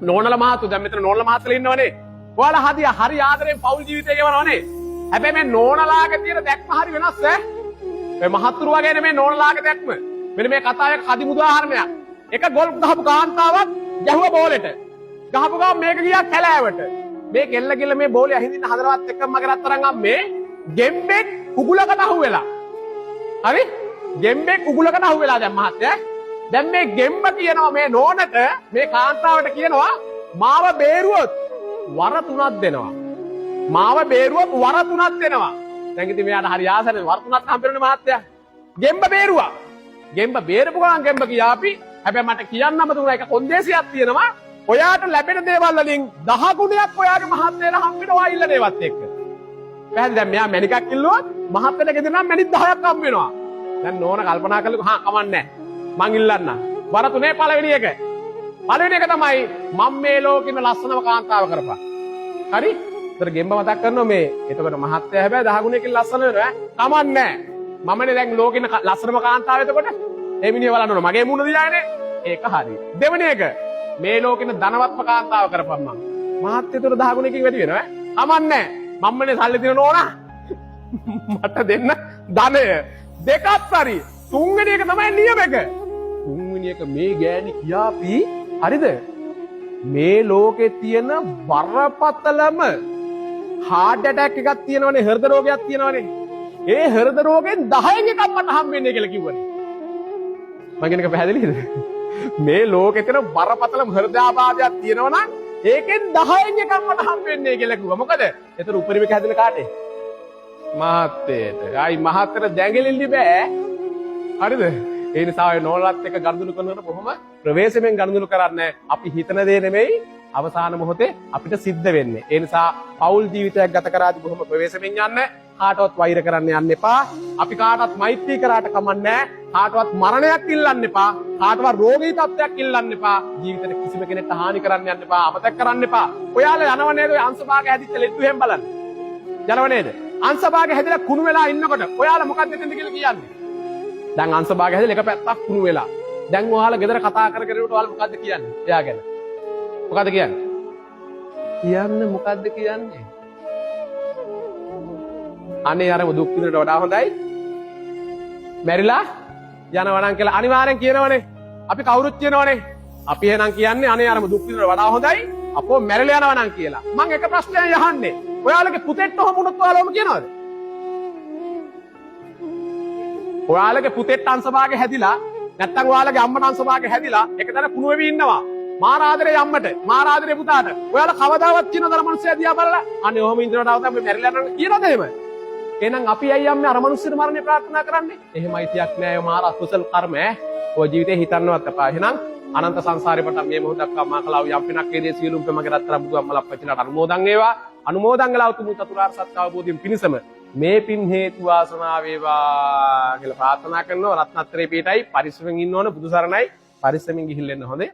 නෝනලා මහත්තු, දැන් මෙතන නෝනලා මහත්තලා ඉන්නවනේ. ඔයාලා හදියා හරි ආදරෙන් පෞල් ජීවිතය ගෙවනවනේ. හැබැයි මේ නෝනලාගේ තියෙන දැක්ම හරි වෙනස් ඈ. මේ මහත්තුරු වගේ නෙමෙයි නෝනලාගේ දැක්ම. මෙන්න මේ කතාවේ කදිම උදාහරණයක්. එක ගොල් ගහපු කාන්තාවක් ගැහුවා බෝලෙට. ගහපු ගමන් මේක ගියා කැලෑවට. මේ කෙල්ල කෙල්ල මේ බෝලේ අහිඳින්න හදනවත් එක්කම මගේ රත්තරන් අම්මේ ගෙම්බෙක් උගුලකට අහුවෙලා. හරි? ගෙම්බෙක් උගුලකට අහුවෙලා දැන් මහත්තයා. දැන් මේ ගෙම්බ කියනවා මේ නෝනට, මේ කාන්තාවට කියනවා මාව බේරුවොත් වර තුනක් දෙනවා. මාව බේරුවොත් වර තුනක් දෙනවා. දැන් ඉතින් මෙයාට හරි ආසනේ වර තුනක් හම්බ වෙනනේ මහත්තයා. ගෙම්බ බේරුවා. ගෙම්බ බේරපු ගමන් ගෙම්බ කියා අපි හැබැයි මට කියන්න අමතක වුණා එක කොන්දේසියක් තියෙනවා. ඔයාට ලැබෙන දේවල් වලින් 10 ගුණයක් ඔයාගේ මහත්තයාට හම්බ වෙනවා ඉල්ලන ඒවත් එක්ක. පැහැදිලි? දැන් මෙයා මැණිකක් ඉල්ලුවොත් මහත්තයාට ගෙදර නම් මැණික් 10ක් හම්බ වෙනවා. දැන් නෝන කල්පනා කළා හා කමන්නේ මං ඉල්ලන්න. වර තුනේ පළවෙනි එක. පළවෙනි එක තමයි මං මේ ලෝකෙ ඉන්න ලස්සනම කාන්තාව කරපන්. හරි? ඒතර ගෙම්බ මතක් කරනවා මේ. එතකොට මහත්තයා හැබැයි 10 ගුණයකින් ලස්සන වෙනවා ඈ. කමන්නේ මමනේ දැන් ලෝකෙ ඉන්න ලස්සනම කාන්තාව එතකොට. ඒ මිනිහ බලන්න ඕන මගේ මූණ දිහානේ. ඒක හරි. දෙවෙනි එක මේ ලෝකෙ ඉන්න ධනවත්ම කාන්තාව කරපන් මං. මහත්තයා ඒතර 10 ගුණයකින් වැඩි වෙනවා ඈ. කමන්නේ මම්මනේ සල්ලි තියෙන නෝනා. මට දෙන්න ධනය. දෙකත් හරි. තුන්වෙනි එක තමයි නියම එක. තුන්වෙනි එක මේ ගෑණි කියාපි හරිද? මේ ලෝකේ තියෙන බරපතලම හાર્ට් ඇටැක් එකක් තියෙනවනේ, හෘද රෝගයක් තියෙනවනේ. ඒ හෘද රෝගෙන් 10න් එකක් මට හම්බ වෙන්නේ කියලා කිව්වනේ. මං කියන එක පැහැදිලිද? මේ ලෝකේ තියෙන බරපතලම හෘද ආබාධයක් තියෙනවා නම් ඒකෙන් 10න් එකක් මට හම්බ වෙන්නේ කියලා කිව්වා. මොකද? ඒතර උපරිම එක හැදෙන කාටේ? මහත්තයට. ආයි මහත්තයට දැඟලිල්ල බෑ. හරිද? ඒ නිසා ඔය නෝනලත් එක්ක ගනුදෙනු කරනකොට බොහොම ප්‍රවේශමෙන් ගනුදෙනු කරන්න. අපි හිතන දේ නෙමෙයි අවසාන මොහොතේ අපිට සිද්ධ වෙන්නේ. ඒ නිසා පෞල් ජීවිතයක් ගත කරාදී බොහොම ප්‍රවේශමෙන් යන්න. කාටවත් වෛර කරන්න යන්න එපා. අපි කාටවත් මෛත්‍රී කරාට කමක් නැහැ. කාටවත් මරණයක් ඉල්ලන්න එපා. කාටවත් රෝගී තත්ත්වයක් ඉල්ලන්න එපා. ජීවිතේට කිසිම කෙනෙක්ට හානි කරන්න යන්න එපා. අමතක කරන්න එපා. ඔයාලා යනව නේද ඔය අංශභාග හැදිච්ච ලෙඩ්ඩු එහෙම බලන්න. යනව නේද? අංශභාග හැදිලා කුණු වෙලා ඉන්නකොට ඔයාලා මොකක්ද එතෙන්ද කියලා කියන්නේ? දැන් අංශභාග හැදිලා එක පැත්තක් කුණු වෙලා. දැන් ඔයාලා ගෙදර කතා කර කර ඉන්නකොට ඔයාලා මොකද්ද කියන්නේ? එයා ගැන. මොකද්ද කියන්නේ? කියන්න මොකද්ද කියන්නේ? අනේ අර දුක් විඳිනට වඩා හොඳයි මැරිලා යනවා නම් කියලා අනිවාර්යෙන් කියනවනේ. අපි කවුරුත් කියනවනේ. අපි එහෙනම් කියන්නේ අනේ අර දුක් විඳිනට වඩා හොඳයි අපෝ මැරිලා යනවා නම් කියලා. මං එක ප්‍රශ්නයක් අහන්නේ. ඔයාලගේ පුතෙක්ට ඔහොම වුණොත් ඔයාලා ඔහොම කියනවද? ඔයාලගේ පුතෙක්ට අංශභාග හැදිලා නැත්තම් ඔයාලගේ අම්මට අංශභාග හැදිලා එක තැන කුණු වෙවි ඉන්නවා. මාර ආදරේ අම්මට, මාර ආදරේ පුතාට. ඔයාලා කවදාවත් කියනවද අර මනුස්සයා දිහා බලලා අනේ ඔහොම ඉඳනට ආව තමයි මැරිලා යනවා කියනවද එහෙම? එහෙනම් අපි ඇයි අම්මේ අර මනුස්සයට මරණය ප්‍රාර්ථනා කරන්නේ? එහෙම අයිතියක් නෑ. ඔය මාර අකුසල කර්ම ඈ. ඔය ජීවිතේ හිතන්නවත් එපා. එහෙනම් අනන්ත සංසාරේ පටන් මේ මොහොත දක්වා මා කළා වූ යම් පිනක් ඒ දේ සියලුම මගේ රත්තරන් බුදු අම්මලා අප්පච්චිලාට අනුමෝදන් වේවා. අනුමෝදන් වෙලා උතුම් චතුරාර්ය සත්‍ය අවබෝධයෙන් පිණිසම මේ පින් හේතු වාසනා වේවා කියලා ප්‍රාර්ථනා කරනවා. රත්නත්‍රේ පීඨයි පරිස්සමෙන් ඉන්න ඕන. බුදු සරණයි. පරිස්සමෙන් ගිහිල්ලා එන්න හොඳේ.